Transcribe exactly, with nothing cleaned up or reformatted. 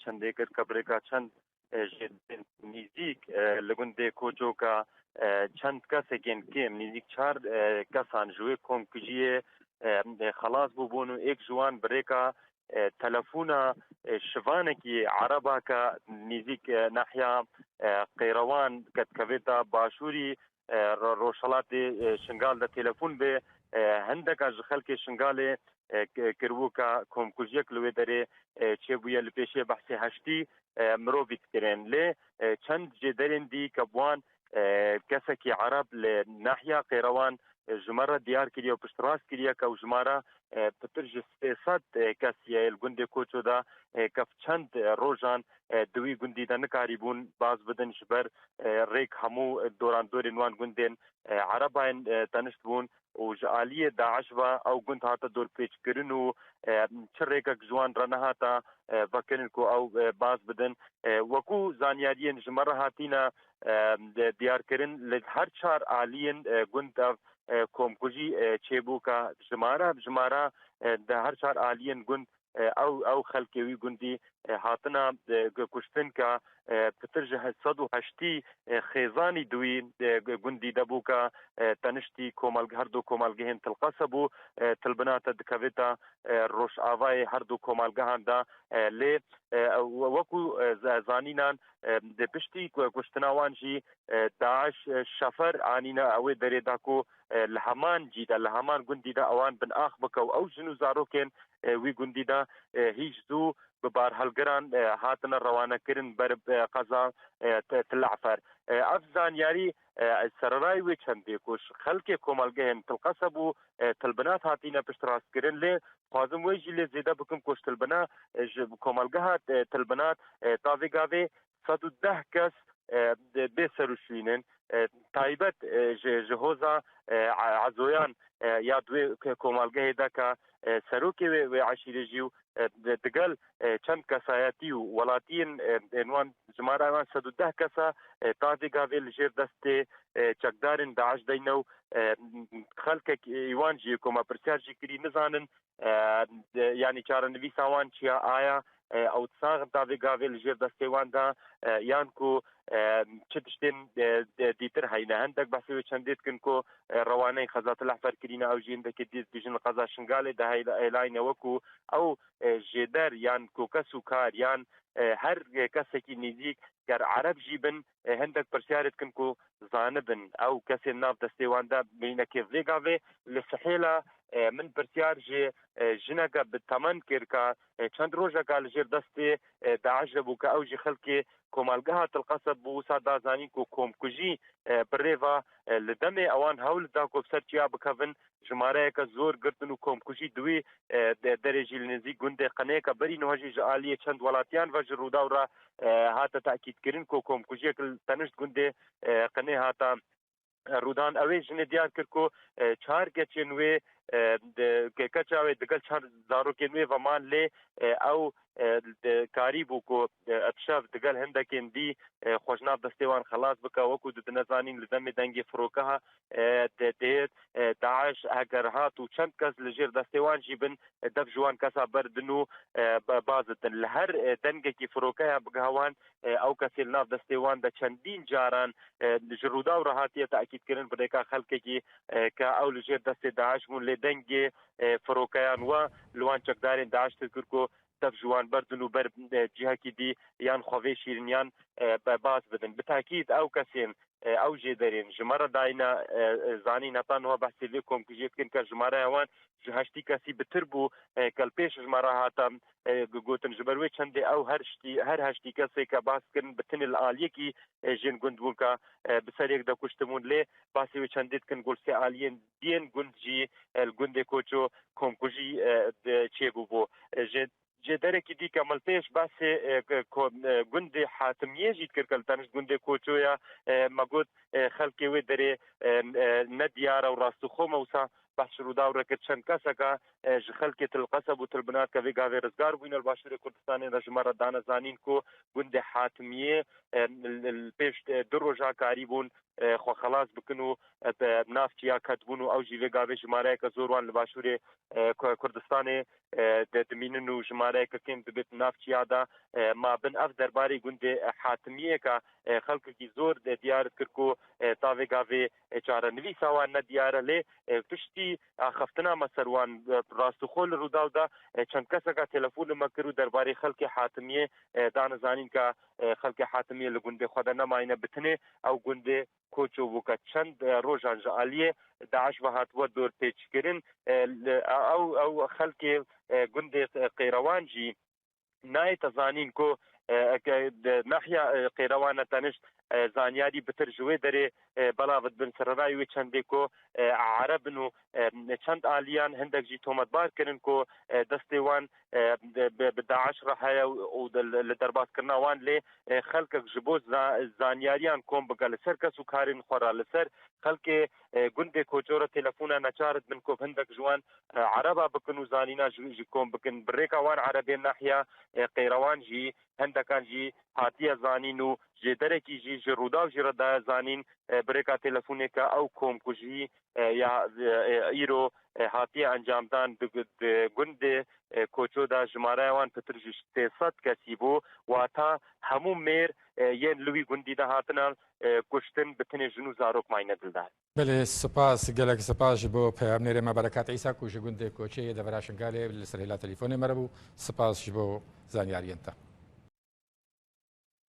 çendê kir ke birêka çend, e, ji nîzîk, e, li gundê Koçoka, e, çend kesekên kêm, nîzîk çar, e, kesan ji wê komkujiyê, e, xelas bûbûn û êk ji wan birêka, e, telefona, e, şivanekî Ereba ke nîzîk, e, nahiya, e, Qeyrewan ke dikevêta başûrî, e, ro-, rojhelatê, e, Şingal de telefon bê, e, hindeka ji xelkê Şingalê, e, k-, kiribû ke komkujiyek li wê derê, e, çêbûye. Li pêşê behsê heştî, e, mirovî dikirin. Lê, e, çend jêderên dî ke bi wan, e, kesekî Ereb li nahiya Qeyrewan, e, ji me re diyar kiriye û piştrast kiriye ke ew jimara, e, pitir ji sê sed, e, kes ye li gundê Koço de, e, ke çend, e, rojan, e, di wî gundî de nikarîbûn baz bidin ji ber, e, rêk hemû, e, dorandorên wan gundên, e, Erebayên, e, tenişt bûn û ji aliyê DAIŞ ve ew gund hate dorpêçkirin û, e, çi rêkek ji wan re nehata, e, vekirin ku ew, e, baz bidin. E, wekû zanyariyên ji me re hatîne, e, de-, diyarkirin, li her çar aliyên, e, gund ev, e, komkujî, e, çêbû ke jimara bi jimara, e, di her çar aliyên gund, e, ew, ew xelkê wî gundî, e, hatina, e, kuştin ke, e, pitir ji sed û heştî, e, xêzanî di wî, e, gundî de bû ke, e, teniştî komelge-, her du komelgehên Til Qeseb û, e, Til Binat e dikevêta, e, rojavayê her du komelgehan de, e, lê, e, wekû, e, z-, zanînan, e, di piştî ku-, kuştina wan jî, e, DAIŞ, e, şefer anîne ew ê derê de ku, e, li heman cî de, li heman gundî de ewan bin ax bike û ew jin û zarokên, e, wî gundî de, e, hîç zû bi barhelgiran, e, hatine rewanekirin ber, e, qeza, e, Te-, Til Efer. E, ev zanyarî, e, sererayî wê çendê ku ji xelkê komelgehên Til Qeseb û, e, Til Binat hatîne piştrastkirin, lê dixwazim wê jî lê zêde bikim ku ji Til Bina, e, ji komelgeha, e, Til Binat, e, ta vê gavê sed û deh kes, e, de-, bê ser û şûnîn, e, taybet, e, ji, ji hoza, e, A-, Ezoyan, e, ya di wê k-, komelgehê de ke, e, serokê wê, wê eşîrê jî û, e, di-, digel, e, çend kesayetî û welatiyên, e, ên wan, jimara wan sed û deh kesa, e, ta vê gavê li jêr destê, e, çekdarên DAIŞ deyne û, e, xelkek, e, wan jî ku me pirsiyar jî kirî nizanin, e, de-, yanî çarenivîsa wan çi ya, aya, e, ew disaxin ta vê gavê li jêr destê wan de, e, yan ku, e, çi tiştên, e, de-, dîtir heyne. Hindek behsê wê çendê dikin ku, e, rewaneyên qeza Til Efer kirîne, ew jî hindekê dî dijin li qeza Şingalê de heyla-, hêlayne wekû ew, e, jêder yan ku kes û kar yan, e, her, e, kesekî nêzîk ger Ereb jî bin, e, hindek pirsyarê dikin ku zanibin ew kesên nav destê wan de bîne kê. Vê gavê li Sihêla, e, min pirsyar ji, e, jineke bi temen kir ka, e, çend rojeka li jêr destê, e, DAIŞ de bû ka ew jî xelkê komelgeha Til Qeseb bû, wisa da zanîn ku komkujî, e, bi rê ve, e, li demê ewan hewl da ku bi ser çiya bikevin, jimareyeke zor girtin û komkujî di wî, e, de-, derê jî li nêzîk gundê Qinêke berî niha jî ji aliyê çend welatiyan ve ji Rûdaw re, e, hate tekîdkirin ku komkujiyek li tenişt gundê, e, Qinê hate, e, rûdan. Ew ê jinê diyar kir ku, e, çar keçên wê, e, di, ke-, keça wê digel çar zarokên wê ve man lê, e, ew, e, di, karî bû ku, e, ev şev digel hindekên dî, e, xwe ji nav destê wan xelas bike. Wekû didine zanîn li demê dengê firokeha, e, de-, dê, e, DAIŞ heger hat û çend kes li jêr destê wan jî bin, e, dev ji wan kesa berdin û, e, ba-, baz ditin. Li her, e, dengekî firokeya bigihe wan, e, ew kesê li nav destê wan de çendîn caran, e, ji Rûdaw re hatiye tekîdkirin bi rêka xelkekî, e, ke ew li jêr destê DAIŞ bûn, lê dengê, e, firokeyan we li wan çekdarên DAIŞ dikir ku dev ji wan berdin û ber, e, cihekî dî yan xwe vêşîrin yan, e, be-, baz bidin. Bi tekîd ew kesên, e, ew jêderên ji me re dayine, e, e, zanîn heta niha behsê vê komkujiyê dikin ke jimareya wan ji heştî kesî bitir bû, e, ke li pêş ji me re hate, e, gotin. Ji ber wê çendê ew her ştî, her heştî kesê ke bas kirin bi tinê li aliyekî, e, jên gund bûn ke, e, bi ser yek de kuştibûn. Lê basê wê çendê dikin ku li sê aliyên diyên gund jî, e, li gundê Koço komkujî, e, de çêbûbû. E, ji, ji derekî dî ke me li pêş basê, e, ke ko-, e, gundê Hatimiyê jî dikir ke li tenişt gundê Koço ya, e, me got, e, xelkê wê derê, e, e, ne diyar e û rastixwe me wisa behs ji Rûdaw re kir. Çend keseka, e, ji xelkê Til Qeseb û Til Binat ke vê gavê rizgar bûyne li Başûrê Kurdistanê re ji me re dane zanîn ku gundê Hatimiyê, e, li, li pêş, e, du roja karî bûn e, xwe xelas bikin û, e, bi nav çiya ketibûn û ew jî vê gavê jimareyeke zor wan li Başûrê, e, Ku-, Kurdistanê, e, de dimînin û jimareyeke kêm dibêt nav çiya de, e, ma bin. Ev derbarê gundê, e, Hatimiyê ke, e, xelkekî zor, e, diyar kir ku, e, ta vê gavê, e, çarenivîsa wan nediyar e, lê, e, piştî axaftina me ser wan, e, rastixwe li Rûdaw de, e, çend keseka telefon li me kir û derbarê xelkê Hatimiyê, e, dane zanîn ke, e, xelkê Hatimiyê li gundê xwe de nemayîne, bi tinê ew gundê koço bû ke çend, e, rojan ji aliyê DAIŞ ve hatiwe dorpêçkirin. E, li, ew, ew xelkê, e, gundê, e, Qeyrewan jî nayête zanîn ku, e, ke di nahiya, e, Qeyrewan e tenişt, e, zanyarî bitir ji wê derê, e, belav dibin. Sererayê wê çendê ku, e, Ereb in û, e, çend aliyan hindek jî tometbar kirin ku, e, destê wan, e, bi, bi, bi DAIŞ re heye û, û di, li derbatkirina wan lê, e, xelkek ji bo za-, zanyariyan kom bike li ser kes û karên xwe re, li ser xelkê, e, gundê koço re telefona neçar dibin ku hindek ji wan, e, Ereba bikin û zanîna ji, ji kom bikin. Bi rêka wan Erebên nahiya, e, Qeyrewan jî hindekan jî hatiye zanîn û jêderekî jî ji Rûdaw jî re daye zanîn, e, bi rêka telefonê ke ew komkujî, e, ya, e, e, îro, e, hatiye encamdan di, di gundê, e, Koço de jimareya wan pitir ji sê sed kesî bû, wata hemû mêr, e, yên li wî gundî de hatine, e, kuştin, bi tinê jin û zarok mayne dildar. Belê, spas, gelek spas ji bo peyamnêrê me Berekat Îsa ku ji gundê Koçê yê devera Şingalê li ser hêla telefona me re bû. Spas ji bo zanyariyên te.